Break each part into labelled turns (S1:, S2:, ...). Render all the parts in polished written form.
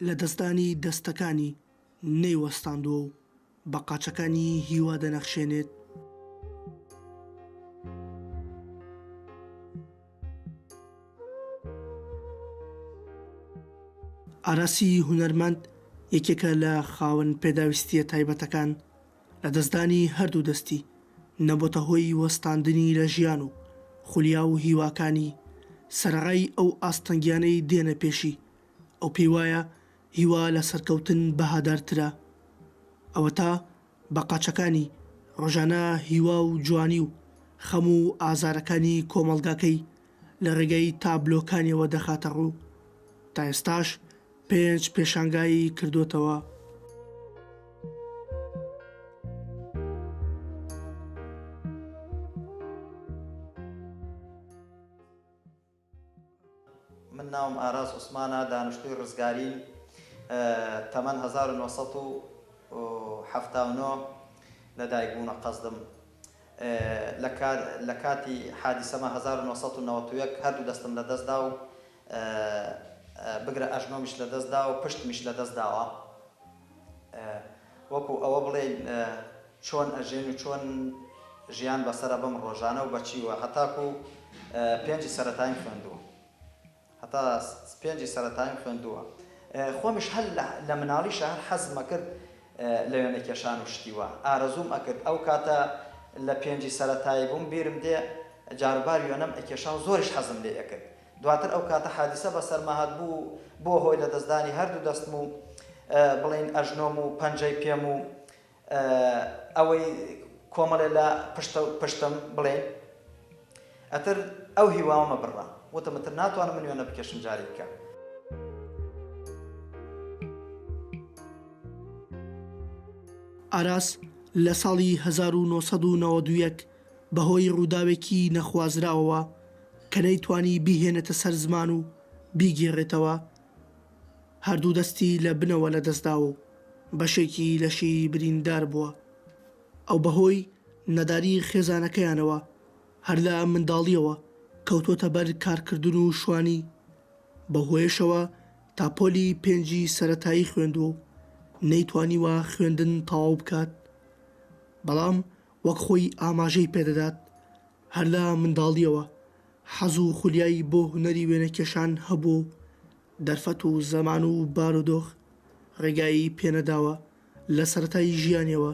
S1: لەدەستدانی دەستەکانی نەیوەستاندووە و بە قاچەکانی هیوا دەنەخشێنێت. ئاراسی هونەرمەند یەکێکە لە خاوەن پێداویستییە تایبەتەکان، لەدەستدانی هەردوو دەستی نەبۆتە هۆی وەستاندنی لە ژیان و خولیا و هیواکانی، سەرەڕای ئەو ئاستەنگیانەی دێنە پێشی، ئەو پێیوایە هیوا لە سەرکەوتن بەهادارترە. ئەوەتا بە قاچەکانی ڕۆژانە هیوا و جوانی و خەم و ئازارەکانی کۆمەڵگاکەی لە ڕێگەی تابلۆکانیەوە دەخاتە ڕوو. تا ئێستاش پێنج پێشانگای کردۆتەوە.
S2: من ناوم ئاراس عوسمانە دانشتووی ڕزگاریم تەمەن 1979 لە دایک بوونە قەزدم لە کاتی حادیسەمە 1991 هەردوو دەستم لە دەستدا و بگرە ئەژنۆمیش لە دەستدا و پشتمیش لە دەست داوە وەکو ئەوە بڵێین چۆن ئەژێن و چۆن ژیان بەسەرە بەم ڕۆژانە و بەچیوە هەتاکو پێنجی سەرەتاییم خوێندووە هەتا پێنجی سەرەتاییم خوێندووە خۆمیش هەر لە مناڵیشا هەر حەزم ئەکرد لە وێنەکێشان و شتی وا ئارەزووم ئەکرد ئەو کاتە لە پێنجی سەرەتایی بووم بیرم دێ جاروبار وێنەم ئەکێشا و زۆریش حەزم لێ ئەکرد دواتر ئەو کاتە حادیسە بەسەرما هات بوو بووە هۆی لەدەستدانی هەردوو دەستم و بڵێین ئەژنۆم و پەنجەی پێم و ئەوەی کۆمەڵێ لە پشتە پشتم بڵێین ئەتر ئەو هیواوەمە بڕا وتم ئەتر ناتوانم من وێنە بکێشم جارێک کە.
S1: ئاراس لە ساڵی 1991 بەهۆی ڕووداوێکی نەخوازراوەوە کە نەیتوانی بیهێنێتە سەر زمان و بیگێڕێتەوە، هەردوو دەستی لە بنەوە لەدەستداوە و بەشێکی لەشی بریندار بووە. ئەو بەهۆی نەداری خێزانەکەیانەوە هەر لە منداڵییەوە کەوتووەتە بەر کارکردن و شوانی، بەو هۆیەشەوە تا پۆلی پێنجی سەرەتایی خوێندووە و نەیتوانیوە خوێندن تەواو بکات، بەڵام وەک خۆی ئاماژەی پێدەدات، هەر لە منداڵییەوە حەز و خولیای بۆ هونەری وێنەکێشان هەبووە و دەرفەت و زەمان و بارودۆخ ڕێگای پێنەداوە لە سەرەتای ژیانیەوە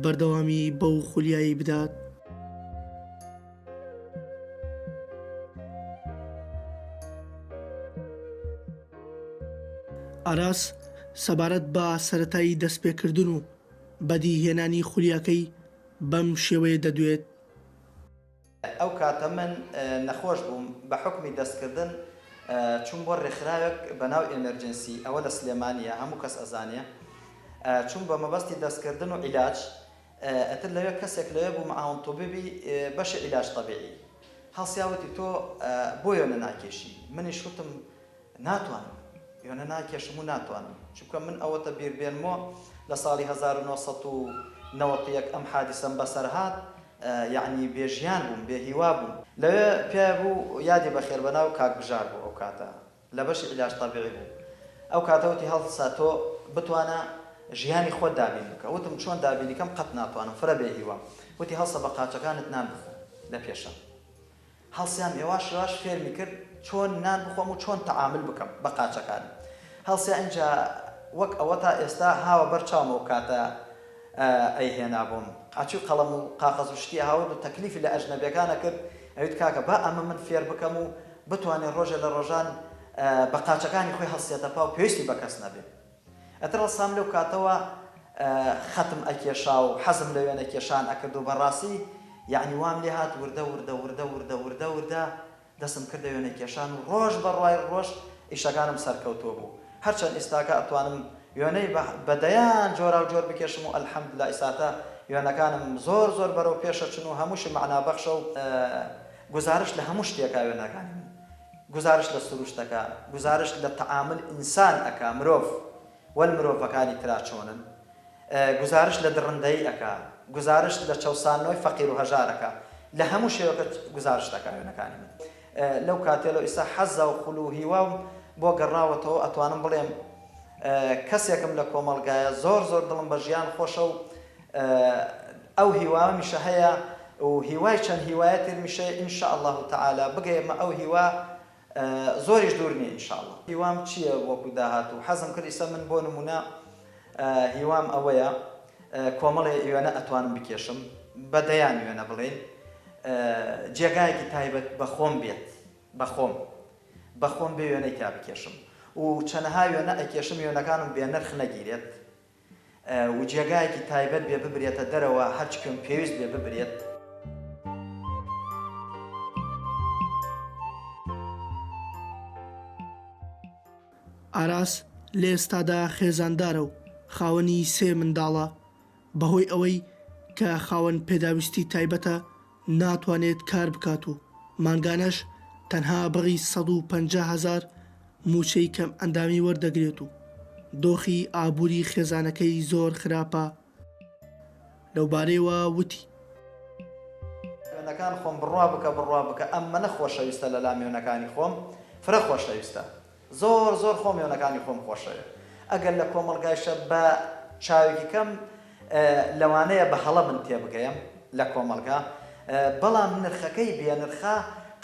S1: بەردەوامی بەو خولیایەی بدات. ئاراس سەبارەت بە سەرەتای دەستپێکردن و بەدیهێنانی خولیاکەی بەم شێوەیە دەدوێت.
S2: ئەو کاتە من نەخۆش بووم بە حوکمی دەست کردن چووم بۆ رێکخراوێک بە ناو ئێمێرجنسی ئەوە لە سلێمانیە هەموو کەس ئەزانێ چووم بە مەبەستی دەست کردن و عیلاج ئەتر لەوێ کەسێک لەوێ بوو معاون طبیبی بەشی عیلاج تەبیعی هەڵسیا وتی تۆ بۆ وێنە ناکێشی منیش وتم ناتوانم وێنە ناکێشم و ناتوانم چونکە من ئەوەتە بیر بێنمۆ لە ساڵی 1991 ئەم حادیسەم بەسەر هات یەعنی بێ ژیان بووم بێ هیوا بووم لەوێ پیاوێ بوو یادی بەخێر بەناو کاک بژار بوو ئەو کاتە لە بەشی عیلاج تەبیعی بوو ئەو کاتە وتی هەڵسە تۆ بتوانە ژیانی خۆت دابین بکە وتم چۆن دابینی کەم قەت ناتوانم فرە بێ هیوام وتی هەڵسە بە قاچەکانت نان بخۆ لە پێشم هەڵسیام ێواش ێواش فێرمی کرد چۆن نان بخۆم و چۆن تەعامل بکەم بە قاچەکانم هەڵسیا ئینجا وەک ئەوە تا ئێستا هاوە بەر چاوم ئەو کاتە ئەیهێنا بۆم ئەچوو قەڵەم و قاقەز و شتی ئەهاورد و تەکلیفی لە ئەجنەبیەکان ئەکرد ئەوت کاکە با ئەمە من فێر بکەم و بتوانێ ڕۆژێ لە ڕۆژان بە قاچەکانی خۆی هەڵسێتە پا و پێویستی بە کەس نەبێ. ئەتر ڕەسام لەو کاتەوە خەتم ئەکێشا و حەزم لە وێنە کێشان ئەکرد و بەڕاستی یەعنی وام لێ هات وردە وردە وردە وردە وردە وردە دەسم کردە وێنە کێشان و ڕۆژ بە ڕوای ڕۆژ ئیشەکانم سەرکەوتووە بوو هەرچەند ئیستاکە ئەتوانم وێنەی بە بە دەیان جۆراو جۆر بکێشم و الحمدللە ئیساتە وێنەکانم زۆر زۆر بەرەو پێشەچن و هەمووشی مەعنا بەخشە و گوزارشت لە هەموو شتێکا وێنەکانی من گوزارشت لە سروشت ئەکا، گوزارشت لە تەعامول ئینسان ئەکا، مرۆڤ وەل مرۆڤەکانی ترا چۆنن، گوزارشت لە دڕندەیی ئەکا، گوزارشت لە چەوساندنەوەی فەقیر و هەژار ئەکا، لە هەموو شێوەکە گوزارشت ئەکا وێنەکانی من. لەو کاتەی لەو ئیستا حەزا و خول و هیوام بۆ گەڕاوەتەوە ئەتوانم بڵێم. کەسێکم لە کۆمەڵگایە زۆر زۆر دڵم بە ژیان خۆشە و ئەو هیوامیشە هەیە و هیوای چەند هیوایە ترمیشەیە ان شاء اللە تعالی بگەیەمە ئەو هیوا زۆریش دوور نیە ان شاء اللە. هیوام چیە وەکو داهاتوو حەزم کرد ئیستا من بۆ نمونە هیوام ئەوەیە کۆمەڵێ وێنە ئەتوانم بکێشم بە دەیان وێنە بڵێین جێگایەکی تایبەت بە خۆم بێت بە خۆم بە خۆم بێ وێنەی تیا بکێشم و چەنەها وێنە ئەکێشم وێنەکانم بێ نرخ نەگیرێت و جێگایەکی تایبەت بێ ببرێتە دەرەوە هەرچ کوێم پێویست بێ ببرێت.
S1: ئاراس لە ئێستادا خێزاندارە و خاوەنی سێ منداڵە، بەهۆی ئەوەی کە خاوەن پێداویستی تایبەتە ناتوانێت کار بکات و مانگانەش تەنها بڕی 150 هەزار مووچەی کەمئەندامی وەردەگرێت و دۆخی ئابووری خێزانەکەی زۆر خراپە، لەوبارەیەوە وتی.
S2: وێنەکان خۆم بڕوا بکە بڕوا بکە ئەمەنە خۆشەویستە لەلام وێنەکانی خۆم فرە خۆشەویستە زۆر زۆر خۆم وێنەکانی خۆم خۆشەوێ ئەگەر لە کۆمەڵگایشە بە چاوێکی کەم لەوانەیە بە هەڵە من تێبگەیەم لە کۆمەڵگا بەڵام نرخەکەی بێ نرخە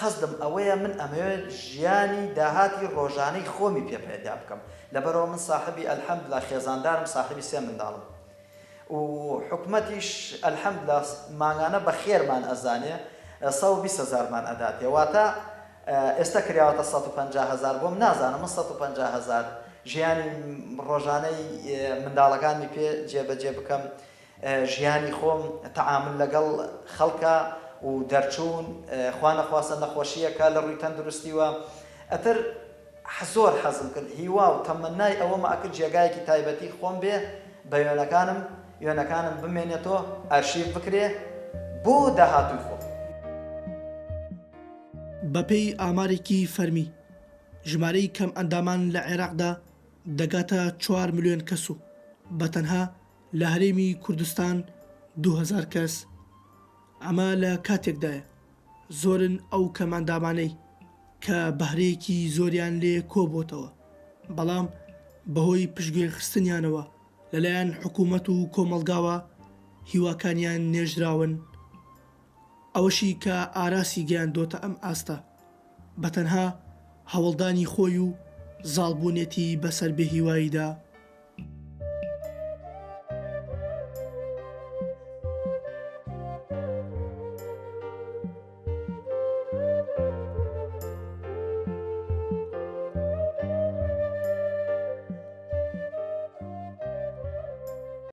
S2: قەسدم ئەوەیە من ئەمەوێت ژیانی داهاتی ڕۆژانەی خۆمی پێ پەیدا بکەم لەبەرئەوە من ساحبی الحمدللە خێزاندارم ساحبی سێ منداڵم و حکومەتیش الحمدللە مانگانە بە خێرمان ئەزانێ 120 هەزارمان ئەداتێ واتە ئێستا کراوەتە 150 هەزار بۆم نازانم من 150 هەزار ژیانی ڕۆژانەی منداڵەکانمی پێ جێبەجێ بکەم ژیانی خۆم تەعامول لەگەڵ خەڵکا و دەرچوون خوا نەخواستە نەخۆشییەکە لە ڕووی تەندروستیوە ئەتر زۆر حەزم کرد هیوا و تەمەنای ئەوەمە ئەکرد جێگایەکی تایبەتی خۆم بێ بە وێنەکانم وێنەکانم بمێنێتۆ ئەرشیف بکرێ بۆ داهاتووی خۆم.
S1: بەپێی ئامارێکی فەرمی، ژمارەی کەمئەندامان لە عێراقدا دەگاتە چوار ملیۆن کەس و بەتەنها لە هەرێمی کوردستان 2000 کەس، ئەمە لە کاتێکدایە زۆرن ئەو کەمئەندامانەی کە بەهرەیەکی زۆریان لێ کۆبۆتەوە، بەڵام بەهۆی پشتگوێخستنیانەوە لەلایەن حکوومەت و کۆمەڵگاوە هیواکانیان نێژراون، ئەوەشی کە ئاراسی گەیاندۆتە ئەم ئاستە بەتەنها هەوڵدانی خۆی و زاڵبوونێتی بەسەر بێهیواییدا.